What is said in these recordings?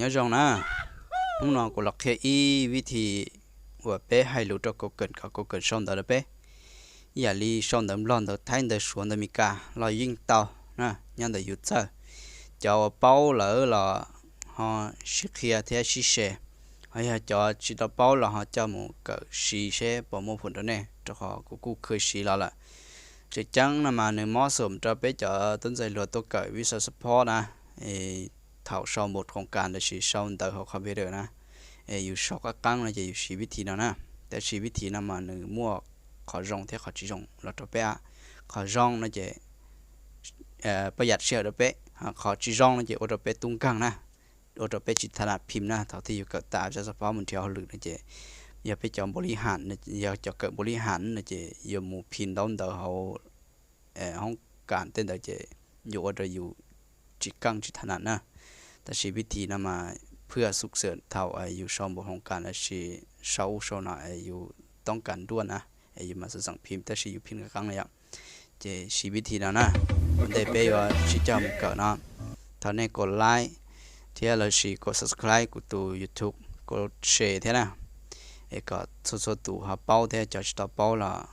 Nyob zoo na, hnub no kuv los qhia ib vib thi uas peb hais lus rau Google kom Google sau ntawv rau peb. Ib yam li sau ntawv Nplog, ntawv Thaib, ntawv Suav, ntawv Meskas los yeej tau na, nyob ntawm yus txawj. Cov uas paub lawm los ho sib qhia thiab sib share, ho yog cov tsis tau paub los ho coj mus kawm siv seb puas muaj fum rau nej, rau qhov kuv kuj khwv siv los lawm. Tseem ceeb no mas nws mob xum rau peb cov tub ntxhais hluas tuaj kawm visual support na, thaum sau npaum khoos kas los sis sau ntawv hauv computer na, es yus sau qab qeeb no ces yus siv vib thi no na. Tab sis vib thi no mas nws muaj qhov zoo thiab qhov tsis zoo los rau peb. Qhov zoo no ces pab yam sij hawm rau peb, qhov tsis zoo no ces ua rau peb tub nkeeg na, ua rau peb tsis tha nat phim na. Thaum twg yus kawm tas visual support mus nrhiav hauj lwm no ces yog peb cov npaum li ham, yog cov kawm npaum li ham no ces yuav mus phim ntaub ntawv hauv hoob kas tej ntawd ces yuav ua rau yus tsis keej tsis tha nat na. Tab sis vib thi no mas phwj xub xwm thaum yus sau npaum khoos kas los sis sau ub sau no es yus toob kas nruaj na, es yus mam xav xeem phim tab sis yus phim qab qeeb na yom. Ces siv vib thi no na, ua ntej peb yuav sib cog mus kawm no, thov nej kom like thiab los sis kom subscribe kuv tus YouTube, kom share thiab na, es kom txhua txhua tus ho paub thiab cov tsis tau paub los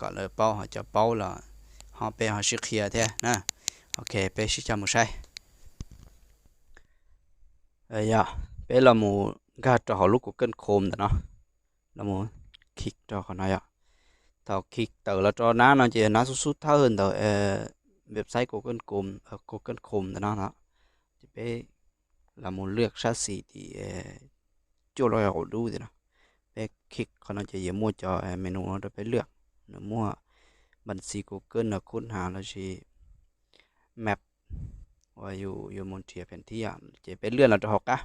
kom lawv paub, ho cov paub los ho peb ho sib qhia thiab na. Ok, peb sib cog mus saib. Yog, peb los mus nkag rau hauv lub Google Chrome ntawm no, los mus khij rau qhov no yom. Thaum khij tawm los rau nab no ces nab xub xub thawj ntawm website Google Chrome, Google Chrome ntawm no no. Ces peb los mus lwaj sab xis tim cuaj loj hauv dub tim no. Peb khij qhov no ces yuav muaj cov menu no rau peb lwaj. Nws muaj npas xis Google no khuj hnav los sis map uas yus yuav mus nrhiav pheem thib yom, ces peb lwaj los rau hauv qab.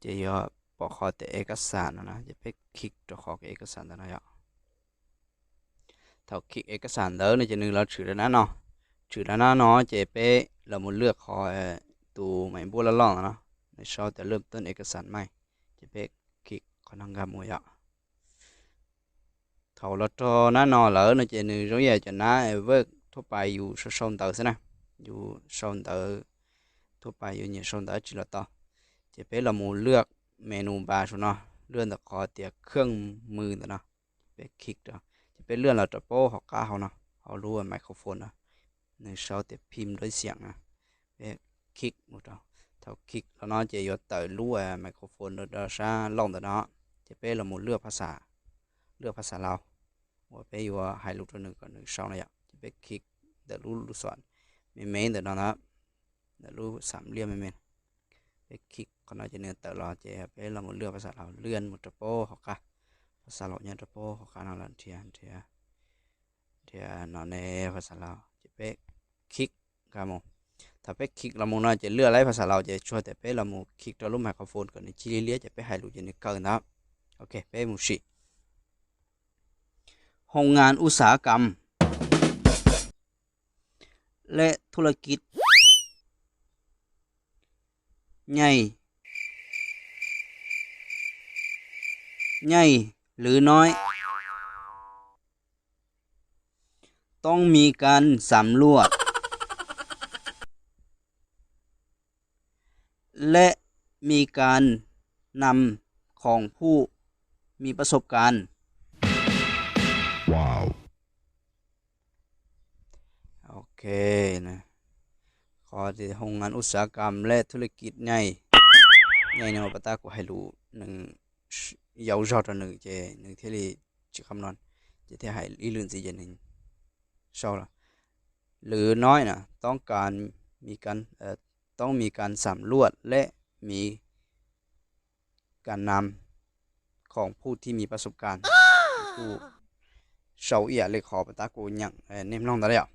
Ces yuav pom qhov tias ev kas xas no na, ces peb khij rau qhov ev kas xas ntawd no yom. Thaum khij ev kas xas ntawd no ces nws los tshwm rau nab no. Tshwm rau nab no ces peb los mus lwaj qhov tus maim npuaj loj loj no, nws sau tias lwaj toj ev kas xas mai, ces peb khij qhov no nkag mus yom. Thaum los rau nab no lawm no ces nws zoo ib yam cov nab Word thuab pais yus sau sau ntawv xwb na. Yus sau ntawv thuab pais, yus nyiam sau ntawv dab tsi los tau. Ces peb los mus lwaj menu npas saum no, lwaj ntawm qhov tias kheej mws ntawm no, peb khij rau, ces peb lwaj los rau pab hauv qab hauv no, hauv lub microphone no, nws sau tias phim nrov xiam na, peb khij mus rau. Thaum khij los no ces yuav tawm lub microphone rau sab laug ntawm no, ces peb los mus lwaj phas xas, lwaj phas xas Laus uas peb yuav hais lus rau nws kom nws sau no yom, ces peb khij ntawm lub lub xom me me ntawm no ntag, ntawm lub xam liaj me me. Peb khij qhov no ces nws tawm los ces peb los mus lwaj phas xas Laus, lwaj mus rau pab hauv qab, phas xas Laus nyob rau pab hauv qab no los nrhiav, nrhiav, nrhiav no ne, phas xas Laus ces peb khij nkag mus. Thaum peb khij los mus no ces lwaj laib phas xas Laus ces tsuas tias peb los mus khij rau lub microphone kom nws cia li liab ces peb hais lus ces nws kaw ntag. Ok, peb mus sim. Hoo ngan u xav kam lej thu la kit nyai, nyai lwv noib, toob mi kan xam luaj lej mi kan nam khoom phuj mi pab xob kan. Ok, qhov tias hoo ngan u xav kam lej thu la kit nyai, nyai no pas tab kuv hais lus nws yau zog rau nws ces nws thiaj li tsis qab mloog, ces thiaj hais ib lwm ntxiv ces nws sau los. Lwv noib na, toob kas mi kan, toob mi kan xam luaj lej mi kan nam khoom phuj thij mi pab xob kan. Kuj sau ib yam li qhov pas tab kuv nyeem nej mloog ntawd yom.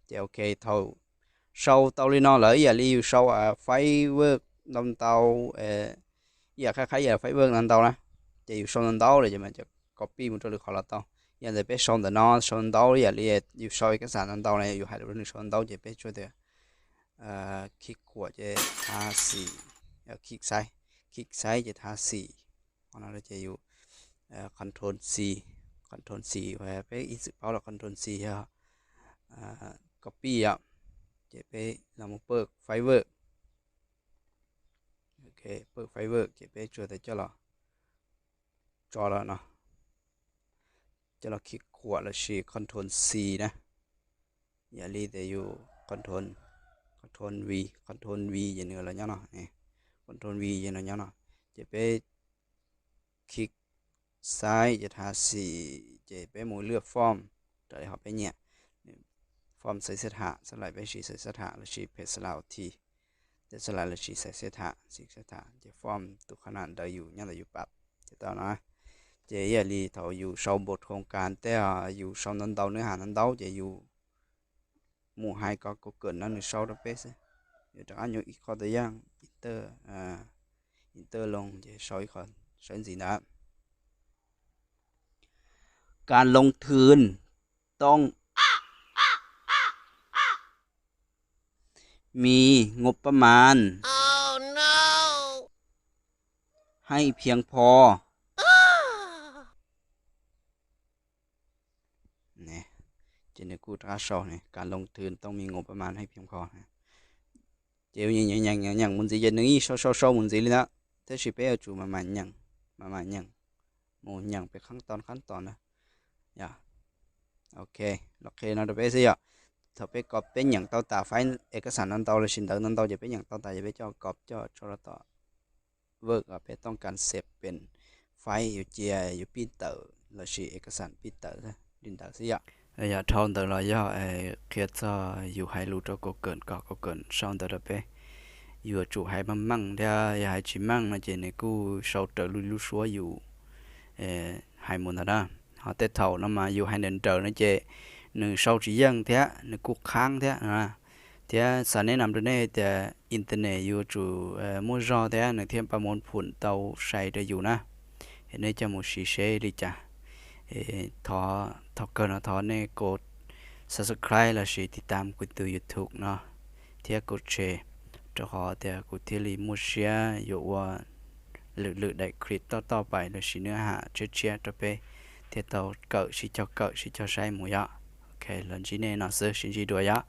Ces ok, thaum sau tau li no lawm ib yam li yus sau faiv vej ntau ntau, ib yam qhaib qhaib ib yam faiv vej ntau ntau na, ces yus sau ntau ntau lawm ces mas cov copy mus rau lwm qhov los tau. Yog ntawm peb sau ntawm no sau ntau ib yam li yus sau ev kas xas ntau ntau na, yus hais lus rau nws sau ntau ces peb tsuas tias khij khuam ces thav xis, khij xaiv, khij xaiv ces thav xis. Qhov no ces yus control C, control C, peb ib txwm paub los control C yog copy yom. Ces peb los mus pab faiv vej, Pawm Fiverr ces peb tsuas tau coj los tso los no, coj los khij khuam lossis control C na. Yam li tias yus control, control V, control V ces nws los nyob no, control V ces nws nyob no. Ces peb khij xaiv ces thab xim, ces peb mus lwaj form raws li hom peb nyiam. Form xaiv xet ham, xab lais peb siv xaiv xet ham lossis phev xab lais ot, ces xab lais lossis xaiv xet ham, xaiv xet ham, ces form tus qhab na ntawd yus nyob ntawm yus pab ces tau no. Ces yam li thaum yus sau npau thoo kas tej, yus sau ntau ntau, nws ham ntau ntau ces yus mus hais kom Google no nws sau rau peb xwb. Yus rov qab nyuam ib qho tus yaj, enter, enter loo ces sau ib qho, sau ntxiv ntawd. Kas loo thwm tooj mi ngos pab mas haij phiaj pho. Ces nws kuj rov qab sau ne, kas loo thwm tooj mi ngos pab mas haij phiaj pho. Ces nyeem nyeem mus ntxiv ces nws yeej sau sau sau mus ntxiv li ntawd, tab sis peb yuav tsum mam mam nyeem, mam mam nyeem, mus nyeem peb qhab tos qhab tos na. Ok, los qhia no rau peb xwb yom. Thaum peb kos, peb nyeem tau tas faib ev kas xam no ntau lossis ntawv no ntau ces peb nyeem tau tas ces peb coj kos coj tso rau tom Word kom peb tooj kas xev pem faib yus cia yus pij tawm lossis ev kas xam pij tawm li ntawd xwb yom. Yam dhau ntawd los yog qhia txog yus hais lus rau Google kom Google sau ntawv rau peb. Yuav tsum hais meej meej thiab yog hais tsis meej no ces nws kuj sau raws li lub suab yus hais mus ntawd na. Ho tej thaum no mas yus hais nrawm nrawm no ces nws sau tsis yeej thiab nws kuj qhaab thiab. Thiab xav nes nam rau nej tias internet yuav tsum muaj zog thiab nws thiaj pab mus phum tau sai rau yus na. Es nej coj mus siv seb li cas. Thov, thaum kawg no thov nej kov subscribe lossis tiv tam kuv tus YouTube no thiab kov share, rau qhov tias kuv thiaj li muaj siab yuav ua lwm lwm daim clip toj toj pais lossis nws ham tshiab tshiab rau peb thiaj tau kawm sib cog kawm sib cog saib mus yom. Ok, los ntsib nej no xwb, sib ntsib dua yom.